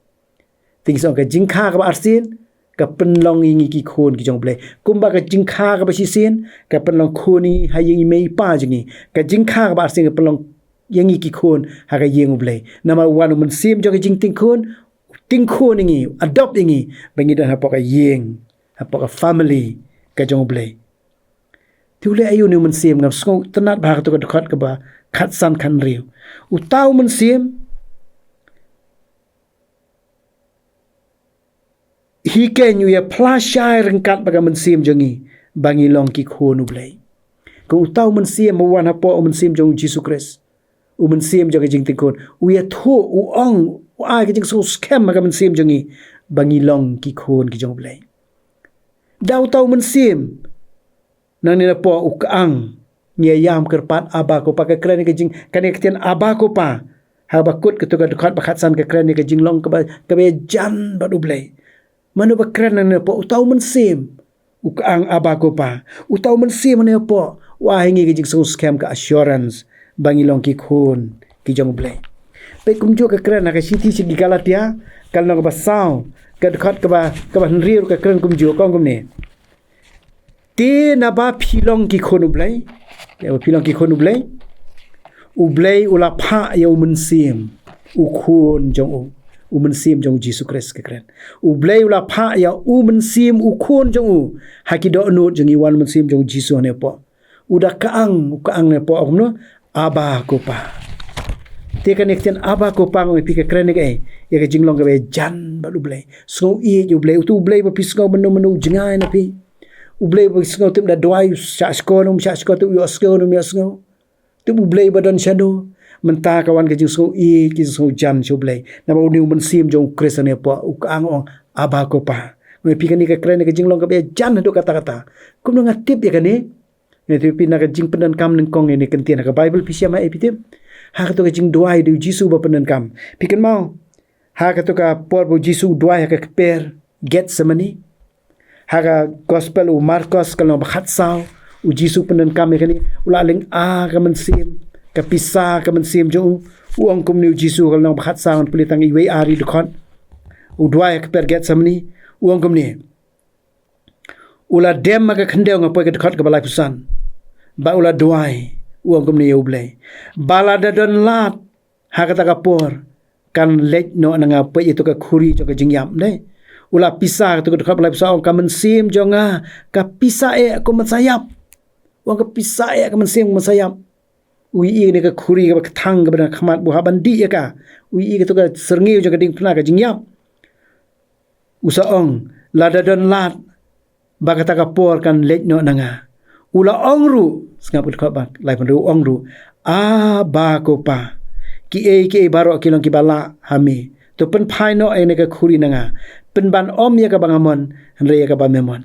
Te ngi sngew ka jingkha kaba arsien ka pynlong ïa ngi ki khun ki jong u Blei. Kumba ka jingkha kaba shisien ka pynlong khun ïa ngi ha ïing i mei i pa jong ngi, ka jingkha kaba arsien ka pynlong ïa ngi ki khun ha ka ïing u Blei. Namar u wan u Mynsiem jong ka jingtingkhun, u tingkhun ïa ngi, u adopt ïa ngi ba ngi don hapoh ka ïing, hapoh ka family ka jong u Blei. Te u leh aïu une u Mynsiem? Ngam sngewtynnat bha ha kato ka dkhot kaba khatsan khathynriew. Uta u Mynsiem, hi keiñ u ïa phla shai ryngkat bad ka mynsiem jong ngi ba ngi long ki khun u Blei. Ka uta u Mynsiem u wan hapoh u Mynsiem jong u Jisu Khrist, u Mynsiem jong ka jingtingkhun, u ïathuh, u ong, u ai ka jingsngewskhem ha ka mynsiem jong ngi ba ngi long ki khun ki jong u Blei. Da uta u Mynsiem, nangne napoh u ka ong, ngi ïam kyrpad, Abba ko Pa. Ka kren ïa ka jing, kane ka ktien Abba ko Pa, haba kut kato ka dkhot ba khatsan ka kren ïa ka jinglong kaba, kaba ïajan bad u Blei. Mano ba kren nangne napoh? Uta u Mynsiem. U ka ong Abba ko Pa. Uta u Mynsiem nangne napoh u ai ha ngi ka jingsngewskhem, ka assurance ba ngi long ki khun ki jong u Blei. Peit kumjuh ka kren ha ka shithi sha ki Galatia, ka lynnong kaba saw, ka dkhot kaba, kaba hynriew ka kren kumjuh, ka ong kumne. Te naba phi long ki khun u Blei, te naba phi long ki khun u Blei, u Blei u la phah ïa u Mynsiem u Khun jong u, u Mynsiem jong u Jisu Khrist ka kren. U Blei u la phah ïa u Mynsiem u Khun jong u ha ki dohnud jong ngi, wan u Mynsiem jong u Jisu hangne napoh. U da ka ong, u ka ong napoh kumno? Abba ko Pa. Te kane ka ktien Abba ko Pa, nga ong ïa phi, ka kren ïa kaei? Ïa ka jinglong kaba ïajan bad u Blei. Sngew ïeit ïa u Blei, uto u Blei ba phi sngew mynno mynno u jngai na phi. U Blei ba phi sngew tip da duwai u shah shkor, um shah shkor, tip u ïohsngew, um ïohsngew. Tip u Blei ba don shano. Mynta ka wan ka jingsngew ïeit, ka jingsngew jan sha u Blei. Namar une u Mynsiem jong u Khrist hangne napoh, u ka ong, ong Abba ko Pa. Nga ong ïa phi, kane ka kren ïa ka jinglong kaba ïajan haduh katta katta. Kumno nga tip ïa kane? Nga tip ïa phi, na ka Jingpyndonkam nyngkong, ïa kane ka ktien ha ka Baibl phi shem ha, eh, phi tip. Ha kato ka jingduwai da u Jisu ba pyndonkam. Phi kynmaw? Ha kato ka por ba u Jisu u duwai ha ka kper Gethsemane. Ha ka Gospel u Markos ka lynnong ba khatsaw, u Jisu pyndonkam ïa kane, u la lynga ka mynsiem, ka pisa ka mynsiem jong u. U ong kumne u Jisu, ka lynnong ba khatsaw, ngan pule tang iwei ar i dkhot. U duwai ha ka kper Gethsemane, u ong kumne. U la dem ha ka khyndew, nga poi ka dkhot kaba laiphew san. Bad u la duwai, u ong kumne ïa u Blei. Ba lada don lad, ha kata ka por, kan leit noh na nga, peit ïa kato ka khuri jong ka jingïap, ne? U la pisa, kato ka dkhot ba laiphew san, u ong ka mynsiem jong nga ka pisa eh kum ban sa ïap. Wan ka pisa ïa ka mynsiem ka mynsiem ïap. U ïohi ïa ka khuri kaba kthang kaba na khmat, u hap ban dih ïa ka. U ïohi ïa ka tu ka syrngiew jong ka diengphna ka jingïap. U sa ong, lada don lad ba kata ka por kan leit noh na nga. U la ong ruh, sngap u dkhot ba laiphew hynriew, u ong ruh, Aba ko Pa, kiei kiei baroh ki long kiba lah ha me. To pynphai noh ïa kane ka khuri na nga. Pynban ym ïa kaba nga mon, hynrei ïa kaba me mon.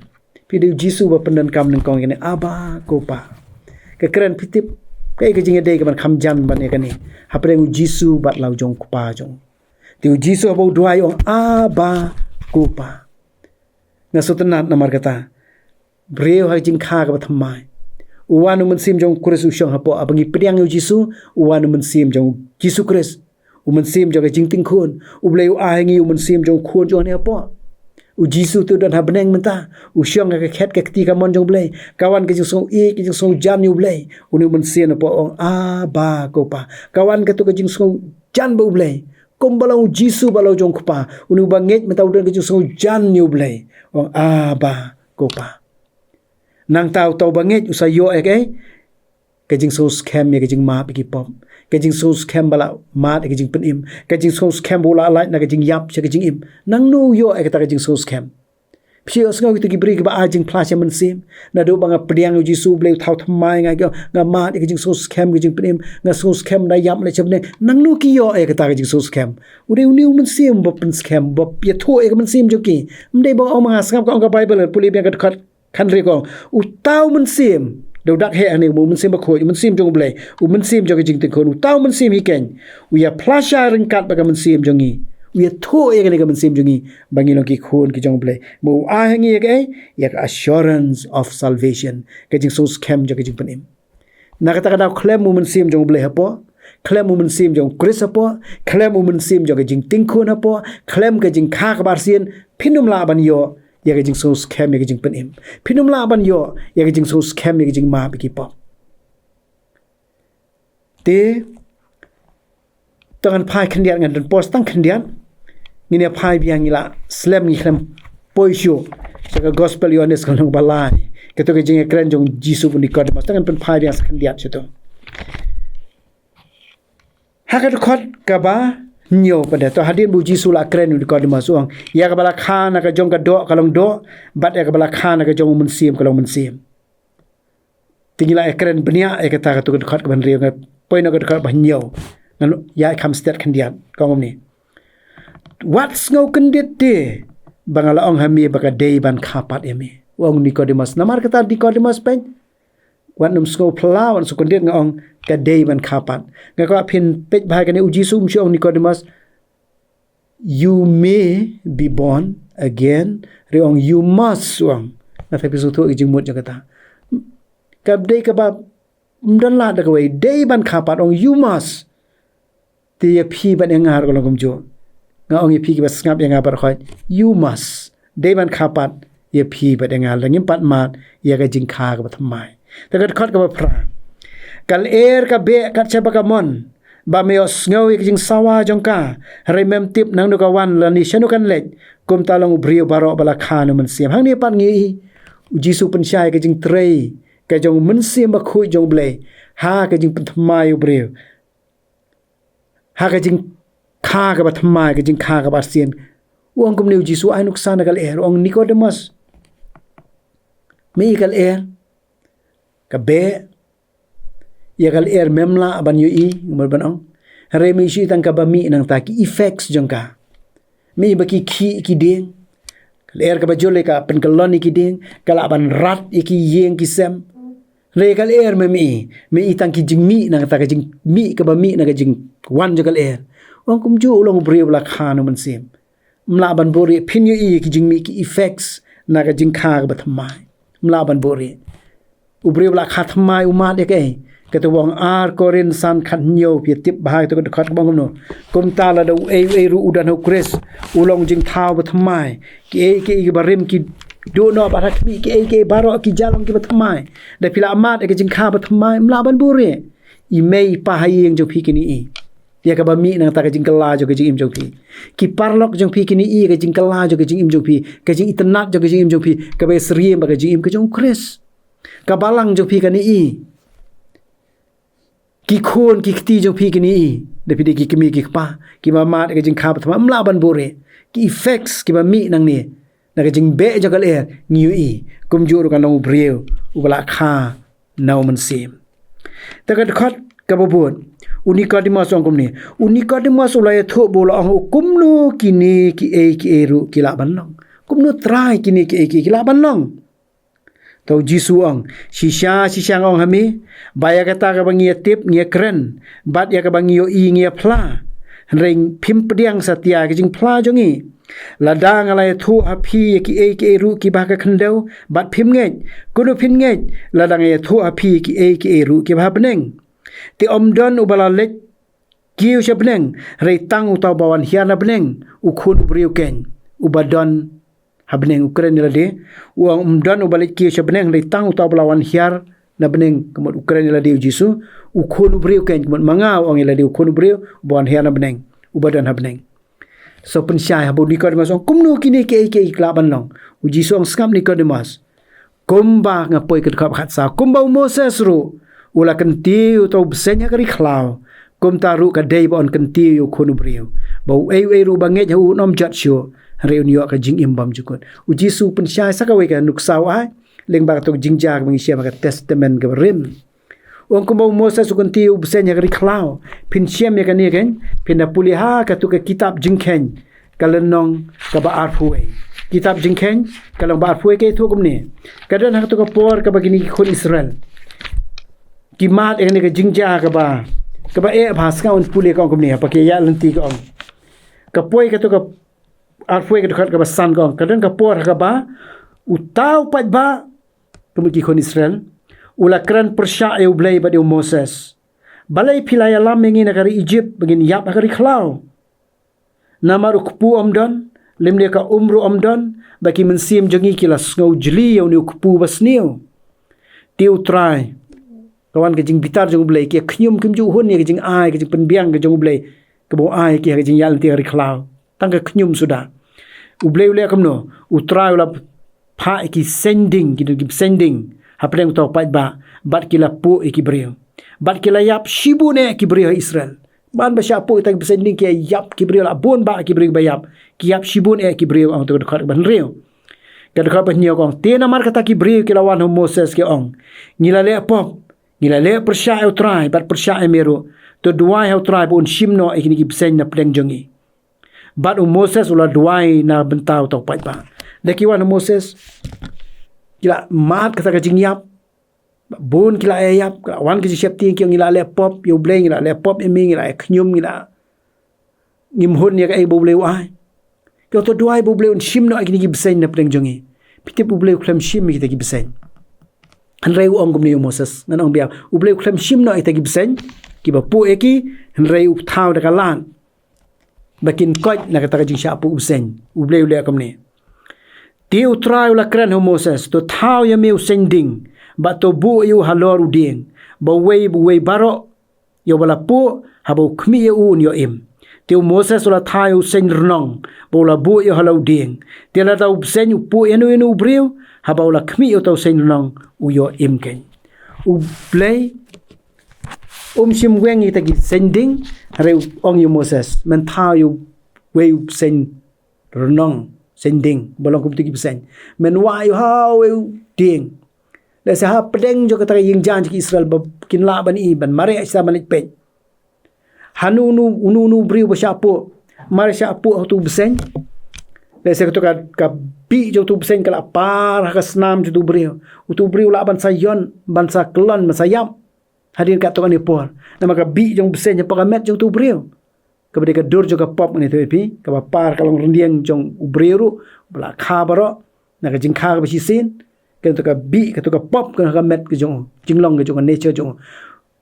Phi dei u Jisu ba pyndonkam nyngkong ïa kane, Aba ko Pa. Ka kren, phi tip kaei ka jingïadei kaban kham jan ban ïa kane hapdeng u Jisu bad la u jong u Kpa jong. Te u Jisu haba u duwai u ong, Aba ko Pa. Nga sngewtynnat namar kata. Briew ha ka jingkha kaba thymmai. U wan u Mynsiem jong u Khrist u shong hapoh, haba ngi pdiang ïa u Jisu, u wan u Mynsiem jong u Jisu Khrist. U Mynsiem jong ka jingting khun. U Blei u ai ha ngi u Mynsiem jong u Khun jong u hangne hapoh. U Jisu te u don ha bneng mynta. U shong ha ka khet ka kti kamon jong u Blei. Ka wan ka jingsngew ïeit, ka jingsngew jan ïa u Blei. Une u Mynsiem hapoh u ong, Aba ko Pa. Ka wan katu ka jingsngew jan bad u Blei. Kumba long u Jisu bad la u jong u Kpa. Une uba ngeit mynta u don ka jingsngew jan ïa u Blei. U ong, Aba ko Pa. Nangta uta uba ngeit u sa ïoh ïa kaei? Ka jingsngewskhem ïa ka jingmap ïa ki pop. Ka jingsngewskhem ba la mad ïa ka jingpynim. Ka jingsngewskhem ba u la lait na ka jingïap sha ka jingim. Nangno u ïoh ïa kata ka jingsngewskhem? Phi ïohsngew kito ki briew kiba ai jingphla sha mynsiem. Naduh ba nga pdiang ïa u Jisu, u Blei u thaw thymmai ïa nga, nga mad ïa ka jingsngewskhem ka jingpynim. Nga sngewskhem da ïap leit sha bneng. Nangno ki ïoh ïa kata ka jingsngewskhem? U dei une u Mynsiem ba pynskhem, ba ïathuh ïa ka mynsiem jong ki. Ym dei ba ong ma nga sngap, ka ong ka Baibl, pule biang ka dkhot khathynriew ka ong, uta u Mynsiem, da u dak heh hangne, u Mynsiem Bakhuid, u Mynsiem jong u Blei, u Mynsiem jong ka jingting khun, uta u Mynsiem hi keiñ u ïaphla shai ryngkat bad ka mynsiem jong ngi. U ïathuh ïa kane ka mynsiem jong ngi ba ngi long ki khun ki jong u Blei. Ba u ai ha ngi ïa kaei? Ïa ka assurance of salvation, ka jingsngewskhem jong ka jingpynim. Na kata ka daw khlem u Mynsiem jong u Blei hapoh, khlem u Mynsiem jong u Khrist hapoh, khlem u Mynsiem jong ka jingting khun hapoh, khlem ka jingkha kaba arsien, phin ym lah ban ïoh ïa ka jingsngewskhem ïa ka jingpynim. Phin ym lah ban ïoh ïa ka jingsngewskhem ïa ka jingmap ïa ki pop. Te to ngan phai khyndiat, ngan don pos tang khyndiat. Ngin ïa phai biang, ngi la slem, ngi khlem poi shuh sha ka Gospel Ïoannis ka lynnong ba lai. Kato ka jingïakren jong u Jisu bad u Nikodemos. To ngan pynphai biang sa khyndiat sha to. Ha ka dkhot kaba hynñiew pat de, to hadien ba u Jisu la kren ïa u Nikodemos u ong, ïa kaba la kha na ka jong ka doh ka long doh, bad ïa kaba la kha na ka jong u Mynsiem ka long mynsiem. Te ngi la ïakren bniah ïa kata, kato ka dkhot kaba hynriew, ngan poi noh ka dkhot ba hynñiew. Ngan ïa kham stet khyndiat, ka ong kumne. Wat sngew kyndit te ba nga la ong ha me ba ka dei ban kha pat ïa me, u ong u Nikodemos. Namar kata Nikodemos, peit, wat nym sngew phylla, wat sngew kyndit, nga ong ka dei ban kha pat. Nga kwah phin peit bha ïa kane, u Jisu um shu ong Nikodemos, "You may be born again." Hynrei u ong, "You must," u ong. Nga tharai phi sngewthuh ïa ka jingmut jong kata. Ka dei kaba ym don lad da kawei, dei ban kha pat, u ong, "You must." Te ïa phi bad ïa nga ruh ka long kumjuh. Nga ong ïa phi kiba sngap ïa nga baroh khoit, you must. Dei ban kha pat ïa phi bad ïa nga, lada ngim pat mad ïa ka jingkha kaba thymmai. Te ka dkhot kaba phra. Ka lyer ka beh kat shaba ka mon, ba me ïohsngew ïa ka jingsawa jong ka, hynrei mem tip nangno ka wan lane shano kan leit. Kumta long u briew baroh ba la kha na u Mynsiem. Hangne pat ngi ïohi u Jisu pynshai ka jingtrei ka jong u Mynsiem Bakhuid jong u Blei ha ka jingpynthymmai u briew, ha ka jingkha kaba thymmai, ka jingkha kaba arsien. U ong kumne u Jisu, ai nuksa na ka lyer, u ong, "Nikodemos, me i ka lyer, ka beh, ïa ka lyer mem lah ban ïohi, mut ban ong. Hynrei me i shu i tang kaba mih nangta, ki effects jong ka. Me i ba ki khih ki dieng. Ka lyer kaba jyllei ka pynkyllon ïa ki dieng, ka lah ban rat ïa ki ïing ki sem. Hynrei ka lyer mem i, me i tang ki jingmih nangta, ka jingmih kaba mih na ka jingwan jong ka lyer." U ong kumjuh u long u briew ba la kha na u Mynsiem. Ym lah ban buhrieh, phin ïohi ki jingmih, ki effects na ka jingkha kaba thymmai. Ym lah ban buhrieh. U briew ba la kha thymmai u mad ïa kaei? Kato ba ong ar Korinth san khathynñiew, phi tip bha ïa kato ka dkhot kaba ong kumno. Kumta lada uei uei ruh u don ha u Khrist, u long jingthaw ba thymmai. Kiei kiei kiba rim ki duh noh, bad ha khmih kiei kiei baroh ki jia long kiba thymmai. Da phi la mad ïa ka jingkha ba thymmai, ym lah ban buhrieh. I mei i pa ha ïing jong phi kin ïohi ïa kaba mih nangta, ka jingkylla jong ka jingim jong phi. Ki paralok jong phi kin ïohi ïa ka jingkylla jong ka jingim jong phi, ka jingitynnad jong ka jingim jong phi, kaba ïasyriem bad ka jingim ka jong u Khrist. Ka balang jong phi kane i. Ki khun ki kti jong phi kine i. Da phi dei ki kmie ki kpa. Ki mad ka jingkha ba thymmai, ym lah ban buhrieh. Ki effects kiba mih nangne na ka jingbeh jong ka lyer ngi ïohi. Kumjuh ruh ka long u briew uba la kha na u mynsiem. Te ka dkhot kaba bud, u Nikodemos u ong kumne. U Nikodemos u la ïathuh bad u la ong, kumno kine kiei kiei ruh ki lah ban long? Kumno Trai kine kiei kiei ki lah ban long? Te u Jisu u ong, shisha shisha nga ong ha me, ba ïa kata kaba ngi ïa tip ngi ïa kren, bad ïa kaba ngi ïohi ngi ïa phla. Hynrei phim pdiang satia ka jingphla jong ngi. Lada nga la ïathuh ha phi ïa kiei kiei ruh kiba ha ka khyndew bad phim ngeit, kumno phin ngeit lada nga ïathuh ha phi ïa kiei kiei ruh kiba ha bneng? Te ym don uba la leit kiew sha bneng, hynrei tang uta uba wan hiar na bneng, u Khun u briew keiñ uba don ha bneng. U kren ïa lade, u ong, ym don uba leit kiew sha bneng, hynrei tang uta uba la wan hiar na bneng. Ka mut u kren ïa lade u Jisu, u Khun u briew keiñ, ka mut ma nga, u ong ïa lade u Khun u briew uba wan hiar na bneng, uba don ha bneng. So pynshai haba u Nikodemos u ong, kumno kine kiei kiei ki lah ban long? U Jisu u ong, sngap Nikodemos, kumba, nga poi ka dkhot ba khatsaw, kumba u Moses ruh u la kyntiew uta u bseiñ ha ka ri khlaw, kumta ruh ka dei ba yn kyntiew ïa u Khun u briew, ba uei uei ruh ba ngeit ha u un ym jot shuh, hynrei un ïoh ka jingim bymjukut. U Jisu u pynshai sa kawei ka nuksa u ai lyngba kato ka jingjia kaba ngi shem ha ka Testament kaba rim. U ong, kumba u Moses u kyntiew u bseiñ ha ka ri khlaw. Phin shem ïa kane keiñ, phin da pule ha kato ka kitab Jingkheiñ, ka lynnong kaba arphew wei. Kitab Jingkheiñ ka lynnong ba arphew wei ka ïathuh kumne. Ka don ha kato ka por kaba kine ki khun Israel ki mad ïa kane ka jingjia kaba, kaba eh bha. Sngap, yn pule, ka ong kumne, haba ki ïaid lynti, ka ong, ka poi kato ka arphew wei ka dkhot kaba san, ka ong, ka don ka por ha kaba uta u paidbah, ka mut ki khun Israel, u la kren pyrshah ïa u Blei bad ïa u Moses. Balei phi la ïalam ïa ngi na ka ri Ijipt ba ngin ïap ha ka ri khlaw? Namar u kpu ym don, lymne ka um ruh ym don, ba ki mynsiem jong ngi ki la sngew jli ïa une u kpu ba sniew. Te u Trai, ka wan ka jingbitar jong u Blei, ki ïa khñium, kim ju hun ïa ka jingai, ka jingpynbiang ka jong u Blei kaba u ai ïa ki ha ka jingïaid lynti ha ka ri khlaw. Tang ka khñium suda. U Blei u leh kumno? U Trai u la phah ïa ki seiñ ding, ki don ki bseiñ ding hapdeng uta u paidbah, bad ki la puh ïa ki briew. Bad ki la ïap shibun eh ki briew ha Israel. Ban ba shah puh ïa kita ki bseiñ ding, ki ïap ki briew, la bun bah ki briew ba ïap. Ki ïap shibun eh ki briew, ong kato ka dkhot ba hynriew. Ka dkhot ba hynñiew ka ong, te namar kata ki briew ki la wan ha u Moses, ki ong, ngi la leh pop, ngi la leh pyrshah ïa u Trai bad pyrshah ïa me ruh. To duwai ha u Trai ba un shim noh ïa kine ki bseiñ na pdeng jong ngi. Bad u Moses u la duwai na bynta uta u paidbah. Da ki wan ha u Moses, ki la mad kata ka jingïap. Bun ki la ïap, ki la wan ki jingsheptieng, ki ong, ngi la leh pop ïa u Blei, ngi la leh pop ïa me, ngi la ïa khñium, ngi la, ngim hun ïa kaei ba u Blei u ai. Ki ong, to duwai ba u Blei un shim noh ïa kine ki bseiñ na pdeng jong ngi. Phi tip u Blei u khlem shim ïa kita ki bseiñ. Hynrei u ong kumne ïa u Moses, ngan ong biang, u Blei u khlem shim noh ïa kita ki bseiñ kiba puh ïa ki, hynrei u thaw da ka lad ba kin koit na kata ka jingshah puh bseiñ. U Blei u leh kumne. Te u Trai u la kren ha u Moses, to thaw ïa me u seiñ ding, bad to buh ïa u halor u dieng, ba uwei, ba uwei baroh ïa uba la puh, haba u khmih ïa u un ïoh im. Te u Moses u la thaw ïa u seiñ rnong, bad u la buh ïa u halor u dieng. Te lada u bseiñ u puh ïano ïano u briew, haba u la khmih ïa uta u seiñ rnong, u ïoh im keiñ. U Blei um shym weng ïa kita ki seiñ ding, hynrei u ong ïa u Moses, men thaw ïa uwei u seiñ rnong, seiñ ding, ba long kum kita ki bseiñ. Men wah ïa u ha uwei u dieng. Lehse hapdeng jong kata ka ïing jaiñ ki Israel ba kin lah ban i, ban mareh shisha ban leit peit. Hano uno, uno uno u briew ba shah puh, mar shah puh ha uto u bseiñ. Lehse kato ka, ka bih jong uto u bseiñ ka la par ha ka snam jong uto u briew. Uto u briew lah ban sa ïon, ban sa kyllon, ban sa ïap. Hadien katto katne por. Namar ka bih jong u bseiñ hapoh ka met jong uto u briew. Kaba dei ka dur jong ka pop, ngan ïathuh ïa phi, kaba par ka long ryndiang jong u briew ruh, ba la kha baroh na ka jingkha kaba shisien. Kato ka bih, kato ka pop ka ha ka met ka jong u, jinglong ka jong u, nature jong u.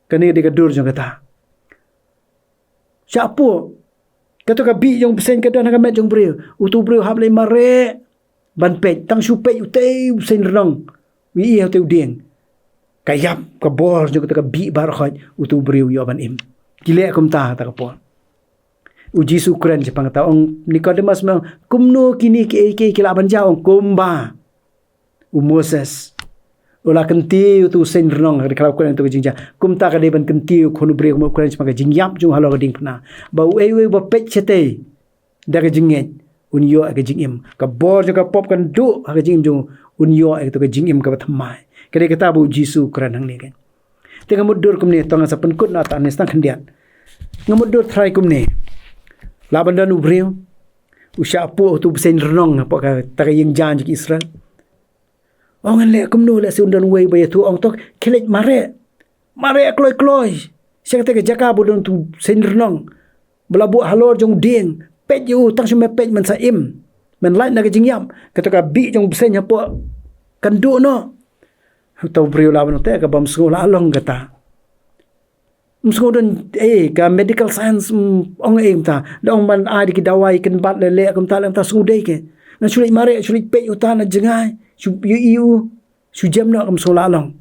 Kane ka dei ka dur jong kata. Shah puh. Kato ka bih jong u bseiñ ka don ha ka met jong u briew. Uto u briew hap leit mareh ban peit, tang shu peit utei u seiñ rnong, u ïohi ha utei u dieng. Ka ïap, ka bor jong kata ka bih baroh khoit, uto u briew u ïoh ban im. Ki leh kumta ha kata ka por. U Jisu u kren shaphang kata, ong, Nikodemos, me ong, kumno kine kiei kiei ki lah ban jia? Ong, kumba u Moses U la kyntiew ïa uto u seng rnong ha ka dei khlaw, kren ïa uto ka jingjia. Kumta ka dei ban kyntiew ïa u khun u briew, kumno kren shaphang ka jingïap jong u halor ka diengphna. Ba uei uei uba peit shatei da ka jingngeit, un ïoh ïa ka jingim. Ka bor jong ka pop kan duh ha ka jingim jong u, un ïoh ïa kato ka jingim kaba thymmai. Ka dei kata ba u Jisu u kren hangne, keiñ. Te nga mutdur kumne, to ngan sa pynkut noh, tang ne sa tang khyndiat. Nga mutdur tharai kumne. Lah ban don u briew u shah phuh uto u bseiñ rnong hapoh kata ka ïing jaiñ jong ki Israel. Ong, ngan leh kumno, lehse un don uwei ba ïathuh, ong, to khie leit mareh. Mareh kloi kloi sha kata ka jaka ba don uto u bseiñ rnong ba la buh halor jong u dieng. Peit ïa u, tang shu me peit men sa im. Men lait na ka jingïap. Kato ka bih jong u bseiñ hapoh kan duh noh. Uto u briew lah ban ong, te kaba ym sngew la long kata. Ym sngew don ei, ka medical science, mm, ong ei kumta. Da ong ban ai da ki dawai kynbat leh leh kumta, leh kumta, sngewdei ke. Ngan shu leit mareh, shu leit peit uta na jngai. Shu ïohi u, shu jem noh, kam sngew la long.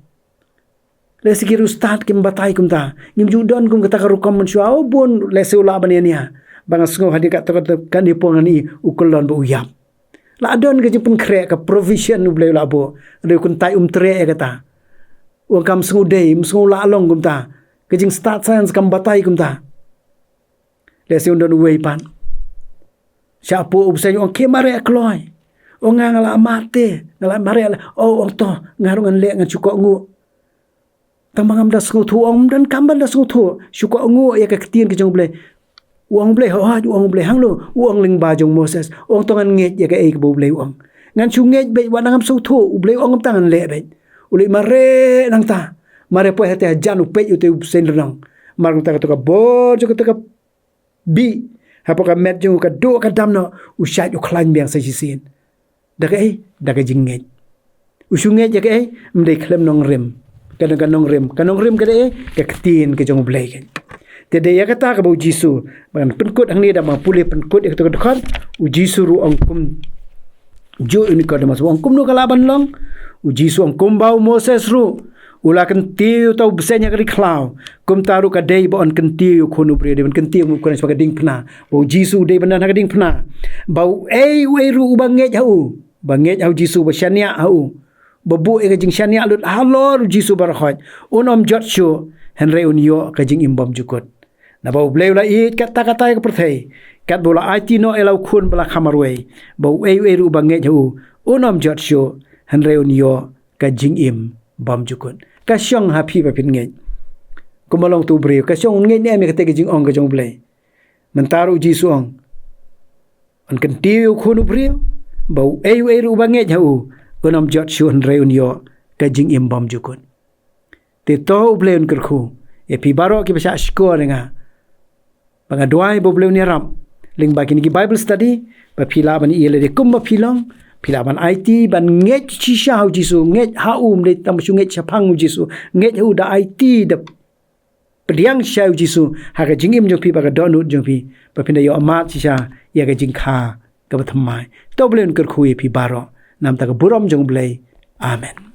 Lehse ki riewstad kim batai kumta. Ngim ju don kum kata ka rukom mynshuwa, oh bun, lehse u lah ban ïania. Ba nga sngew hadien katto katne por ngan ïohi u kyllon ba u ïap. La don ka jingpynkhreh, ka provision U Blei u la buh. Hynrei u kyntait um treh ïa kata. U ong kam sngewdei, ym sngew la long kumta. Ka jingstad science kam batai kumta. Lehse un don uwei pat. Shah phuh u bseiñ, ong, khie mareh kloi. Ong, nga, nga la mad te, nga la mareh. Oh, ong, to, nga ruh ngan leh, ngan shu kohnguh. Tang ba ngam da sngewthuh, ong, ym donkam ban da sngewthuh. Shu kohnguh ïa ka ktien ka jong U Blei. U ong U Blei, hooid, u ong U Blei, hangno? U ong lyngba jong u Moses. U ong, to ngan ngeit ïa kaei kaba U Blei u ong. Ngan shu ngeit beit, wat la ngam sngewthuh, U Blei u ong kumta, ngan leh beit. U leit mareh nangta. Mareh poi hangtei hajan, u peit ïa uto u bseiñ rnong. Namar kumta kato ka bor jong kato ka bih hapoh ka met jong u ka duh ka dam noh, u shait u khlaiñ biang sa shisien. Da kaei? Da ka jingngeit. U shu ngeit ïa kaei? Ym dei khlem nongrim. Ka dei ka nongrim. Ka nongrim ka dei ei? Ka ktien ka jong U Blei, keiñ. Te dei ïa kata kaba u Jisu, ba ngan pynkut hangne, da ba nga pule pynkut ïa kato ka dkhot, u Jisu ruh u ong kumjuh ïa u Nikodemus, u ong kumno ka lah ban long? U Jisu u ong kumba u Moses ruh u la kyntiew ïa uto u bseiñ ha ka dei khlaw, kumta ruh ka dei ba yn kyntiew ïa u Khun u briew, dei ban kyntiew ïa u Khun shaphang ka diengphna. Ba u Jisu u dei ban don ha ka diengphna. Ba uei uei ruh uba ngeit ha u, ba ngeit ha u Jisu, ba shaniah ha u, ba buh ïa ka jingshaniah lut halor u Jisu baroh khoit, un ym jot shuh, hynrei un ïoh ka jingim bymjukut. Naba U Blei u la ïeit katta katta ïa ka pyrthei, katba u la aiti noh ïa la u Khun ba la kham marwei, ba uei uei ruh uba ngeit ha u, un ym jot shuh, hynrei un ïoh ka jingim bymjukut. Ka shong ha phi ba phin ngeit. Kumba long uto u briew, ka shong un ngeit ne em ïa katei ka jingong ka jong U Blei. Mynta ruh u Jisu u ong, yn kyntiew ïa u Khun u briew, ba uei uei ruh uba ngeit ha u, un ym jot shuh, hynrei un ïoh ka jingim bymjukut. Te to U Blei un kyrkhu ïa phi baroh kiba shah shkor ïa nga. Ba nga duwai ba U Blei un ïarap lyngba kine ki Bible study, ba phi lah ban ïalade kumba phi long, phi lah ban aiti, ban ngeit shisha ha u Jisu, ngeit ha u, ym dei tang ba shu ngeit shaphang u Jisu, ngeit ha u, da aiti, da pdiang shisha ïa u Jisu ha ka jingim jong phi bad ka dohnud jong phi, ba phin da ïoh mad shisha ïa ka jingkha kaba thymmai. To U Blei un kyrkhu ïa phi baroh, namar ka burom jong U Blei. Amen.